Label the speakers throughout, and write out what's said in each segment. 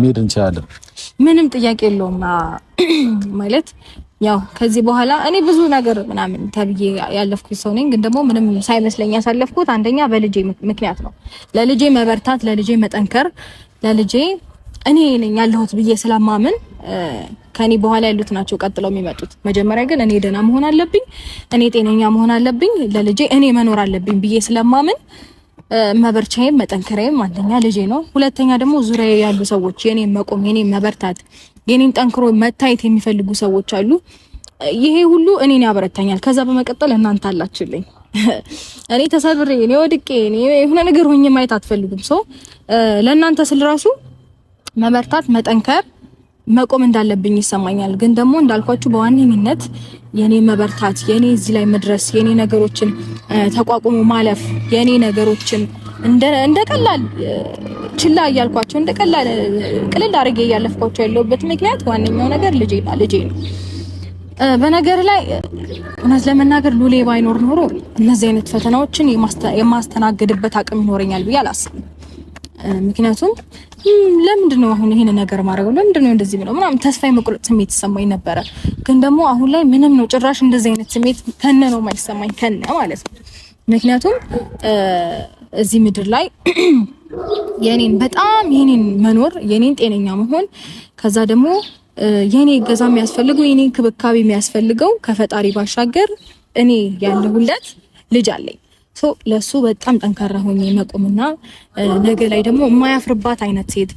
Speaker 1: መሄድ እንችላለን።
Speaker 2: ምንም ጥያቄ የለውም። ማለት ያው ከዚህ በኋላ እኔ ብዙ ነገር ምናምን ተብዬ ያለፍኩት ሰው ነኝ። ግን ደግሞ ምንም ሳይመስለኝ ያሳለፍኩት አንደኛ በልጄ ምክንያት ነው። ለልጄ መበርታት፣ ለልጄ መጠንከር፣ ለልጄ እኔ ነኝ ያለሁት ብዬ ስለማምን ከኔ በኋላ ያሉት ናቸው ቀጥለው የሚመጡት። መጀመሪያ ግን እኔ ደህና መሆን አለብኝ፣ እኔ ጤነኛ መሆን አለብኝ፣ ለልጄ እኔ መኖር አለብኝ ብዬ ስለማምን መበርቻዬም መጠንከሪያዬም አንደኛ ልጄ ነው። ሁለተኛ ደግሞ ዙሪያዬ ያሉ ሰዎች የኔን መቆም፣ የኔን መበርታት፣ የኔን ጠንክሮ መታየት የሚፈልጉ ሰዎች አሉ። ይሄ ሁሉ እኔን ያበረታኛል። ከዛ በመቀጠል እናንተ አላችሁልኝ። እኔ ተሰብሬ፣ እኔ ወድቄ፣ እኔ የሆነ ነገር ሆኜ ማየት አትፈልጉም። ሰው ለእናንተ ስል ራሱ መበርታት፣ መጠንከር፣ መቆም እንዳለብኝ ይሰማኛል። ግን ደግሞ እንዳልኳችሁ በዋነኝነት የኔ መበርታት፣ የኔ እዚህ ላይ መድረስ፣ የኔ ነገሮችን ተቋቁሞ ማለፍ፣ የኔ ነገሮችን እንደ ቀላል ችላ እያልኳቸው፣ እንደ ቀላል ቅልል አድርጌ እያለፍኳቸው ያለሁበት ምክንያት ዋነኛው ነገር ልጄና ልጄ ነው። በነገር ላይ እውነት ለመናገር ሉሌ ባይኖር ኖሮ እነዚህ አይነት ፈተናዎችን የማስተናግድበት አቅም ይኖረኛል ብዬ አላስብም። ምክንያቱም ለምንድን ነው አሁን ይሄን ነገር ማድረገው? ለምንድን ነው እንደዚህ ብለው ምናምን ተስፋ የመቁረጥ ስሜት ይሰማኝ ነበረ። ግን ደግሞ አሁን ላይ ምንም ነው ጭራሽ እንደዚህ አይነት ስሜት ከነ ነው የማይሰማኝ ከነ ማለት ነው። ምክንያቱም እዚህ ምድር ላይ የኔን በጣም የኔን መኖር፣ የኔን ጤነኛ መሆን፣ ከዛ ደግሞ የኔ እገዛ የሚያስፈልገው፣ የኔ እንክብካቤ የሚያስፈልገው ከፈጣሪ ባሻገር እኔ ያለሁለት ልጅ አለኝ። So ለሱ በጣም ጠንካራ ሆኜ መቆምና ነገ ላይ ደግሞ የማያፍርባት አይነት ሴት፣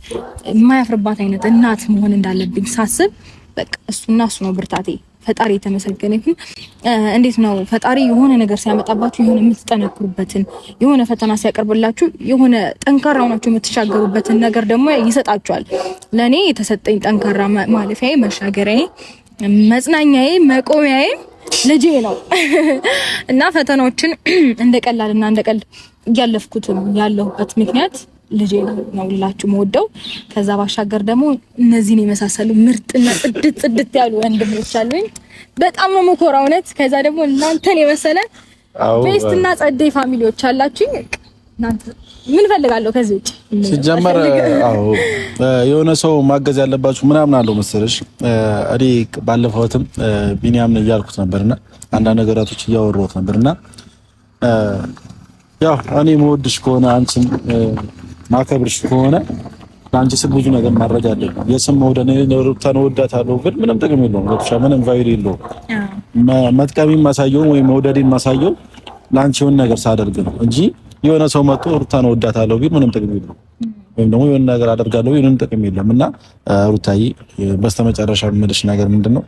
Speaker 2: የማያፍርባት አይነት እናት መሆን እንዳለብኝ ሳስብ በቃ እሱና እሱ ነው ብርታቴ። ፈጣሪ የተመሰገነ ይሁን። እንዴት ነው ፈጣሪ የሆነ ነገር ሲያመጣባችሁ የሆነ የምትጠነክሩበትን፣ የሆነ ፈተና ሲያቀርብላችሁ የሆነ ጠንካራ ሆናችሁ የምትሻገሩበትን ነገር ደግሞ ይሰጣችኋል። ለእኔ የተሰጠኝ ጠንካራ ማለፊያዬ፣ መሻገሪያዬ፣ መጽናኛዬ፣ መቆሚያዬ ልጄ ነው እና ፈተናዎችን እንደ ቀላልና እንደ ቀልድ እያለፍኩትም ያለሁበት ምክንያት ልጄ ነው ልላችሁ መወደው። ከዛ ባሻገር ደግሞ እነዚህን የመሳሰሉ ምርጥና ጽድት ጽድት ያሉ ወንድሞች አሉኝ። በጣም ነው የምኮራው እውነት። ከዛ ደግሞ እናንተን የመሰለ best እና ጸዴ family ዎች አላችሁኝ። እናንተ ምን ፈልጋለሁ ከዚህ ውጭ?
Speaker 1: ሲጀመር አዎ የሆነ ሰው ማገዝ ያለባችሁ ምናምን አለው መሰለሽ። እኔ ባለፈውትም ቢኒያምን እያልኩት ነበርና አንዳንድ ነገራቶች እያወራሁት ነበርና ያው እኔ መወድሽ ከሆነ፣ አንቺን ማከብርሽ ከሆነ ለአንቺ ስል ብዙ ነገር ማድረግ አለብኝ። የስም መውደድ፣ እኔ ሩታን እወዳታለሁ ግን ምንም ጥቅም የለውም። ገብቶሻል? ምንም value የለውም። መጥቀሜን ማሳየው ወይም መውደዴን ማሳየው ለአንቺ የሆነ ነገር ሳደርግ ነው እንጂ የሆነ ሰው መጥቶ ሩታን እወዳታለሁ ቢል ምንም ጥቅም የለውም። ወይም ደግሞ የሆነ ነገር አደርጋለሁ ቢል ምንም ጥቅም የለም። እና ሩታዬ በስተመጨረሻ የምልሽ ነገር ምንድነው?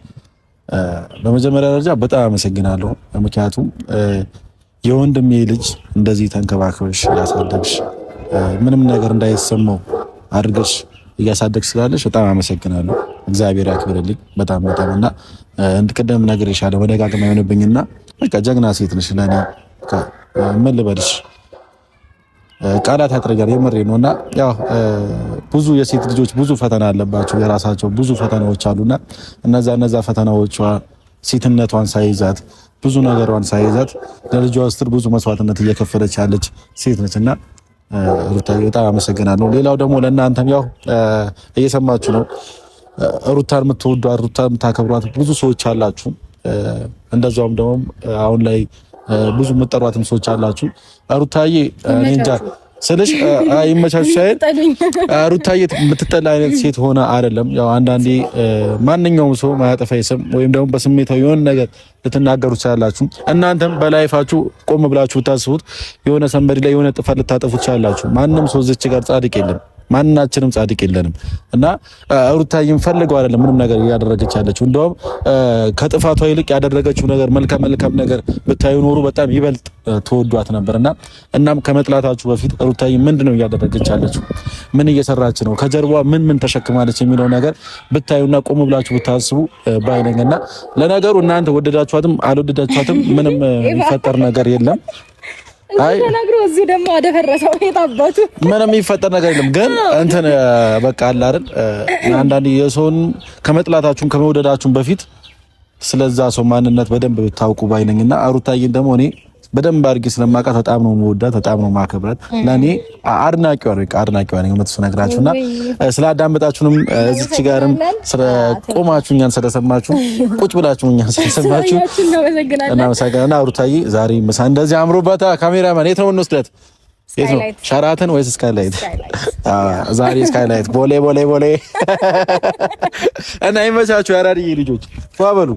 Speaker 1: በመጀመሪያ ደረጃ በጣም አመሰግናለሁ። ምክንያቱም የወንድሜ ልጅ እንደዚህ ተንከባክበሽ ያሳደግሽ፣ ምንም ነገር እንዳይሰማው አድርገሽ እያሳደግሽ ስላለሽ በጣም አመሰግናለሁ። እግዚአብሔር ያክብርልኝ በጣም በጣም። እና ቅድም ነግሬሻለሁ መደጋገም አይሆንብኝና በቃ ጀግና ሴት ነሽ ለእኔ፣ ምን ልበልሽ፣ ቃላት ያጥረኛል። የምሬ ነው። እና ያው ብዙ የሴት ልጆች ብዙ ፈተና አለባቸው፣ የራሳቸው ብዙ ፈተናዎች አሉና እነዛ ፈተናዎቿ ሴትነቷን ሳይዛት፣ ብዙ ነገሯን ሳይዛት ለልጇ ስትል ብዙ መስዋዕትነት እየከፈለች ያለች ሴት ነች እና ሩታ በጣም አመሰግናለሁ። ሌላው ደግሞ ለእናንተም ያው እየሰማችሁ ነው። ሩታን የምትወዷት፣ ሩታን የምታከብሯት ብዙ ሰዎች አላችሁ። እንደዛውም ደግሞ አሁን ላይ ብዙ የምትጠሯትም ሰዎች አላችሁ። ሩታዬ እኔ እንጃ ስልሽ አይመቻችሁ ሳይል ሩታዬ የምትጠላ አይነት ሴት ሆነ አይደለም። ያው አንዳንዴ ማንኛውም ሰው ማያጠፋ ስም ወይም ደግሞ በስሜታዊ የሆነ ነገር ልትናገሩ ትችላላችሁ። እናንተም በ life ኣችሁ ቆም ብላችሁ ብታስቡት የሆነ somebody ላይ የሆነ ጥፋት ልታጠፉ ትችላላችሁ። ማንም ሰው እዚች ጋር ጻድቅ የለም። ማናችንም ጻድቅ የለንም እና ሩታዬም ፈልገው አይደለም ምንም ነገር እያደረገች ያለችው። እንደውም ከጥፋቷ ይልቅ ያደረገችው ነገር መልካም መልካም ነገር ብታዩ ኖሩ በጣም ይበልጥ ተወዷት ነበርና እናም ከመጥላታችሁ በፊት ሩታዬ ምንድነው እያደረገች ያለችው፣ ምን እየሰራች ነው፣ ከጀርባዋ ምን ምን ተሸክማለች የሚለው ነገር ብታዩና ቆም ብላችሁ ብታስቡ ባይነኝና ለነገሩ እናንተ ወደዳችኋትም አልወደዳችኋትም ምንም የሚፈጠር ነገር የለም።
Speaker 2: አይ ተናግሮ እዚሁ ደግሞ አደፈረሰው። የታባቱ
Speaker 1: ምንም የሚፈጠር ነገር የለም። ግን እንትን በቃ አለ አይደል፣ አንዳንድ የሰውን ከመጥላታችሁም ከመውደዳችሁም በፊት ስለዛ ሰው ማንነት በደንብ ብታውቁ ባይነኝና ሩታዬን ደግሞ እኔ በደንብ አድርጌ ስለማውቃት በጣም ነው የምወዳት፣ በጣም ነው የማከብራት። ለእኔ አድናቂዋ ነኝ፣ አድናቂዋ ነኝ እውነት ስነግራችሁና ስላዳመጣችሁንም እዚች ጋርም ስለቆማችሁ እኛን ስለሰማችሁ ቁጭ ብላችሁ እኛን ስለሰማችሁ እናመሰግናለን። ሩታዬ ዛሬ ምሳ እንደዚህ አምሮባታ፣ ካሜራማን የት ነው እንወስዳት? የት ነው ሸራተን ወይስ ስካይላይት? ዛሬ ስካይላይት ቦሌ ቦሌ ቦሌ እና ይመቻችሁ። ያራድዬ ልጆች ፏ በሉ።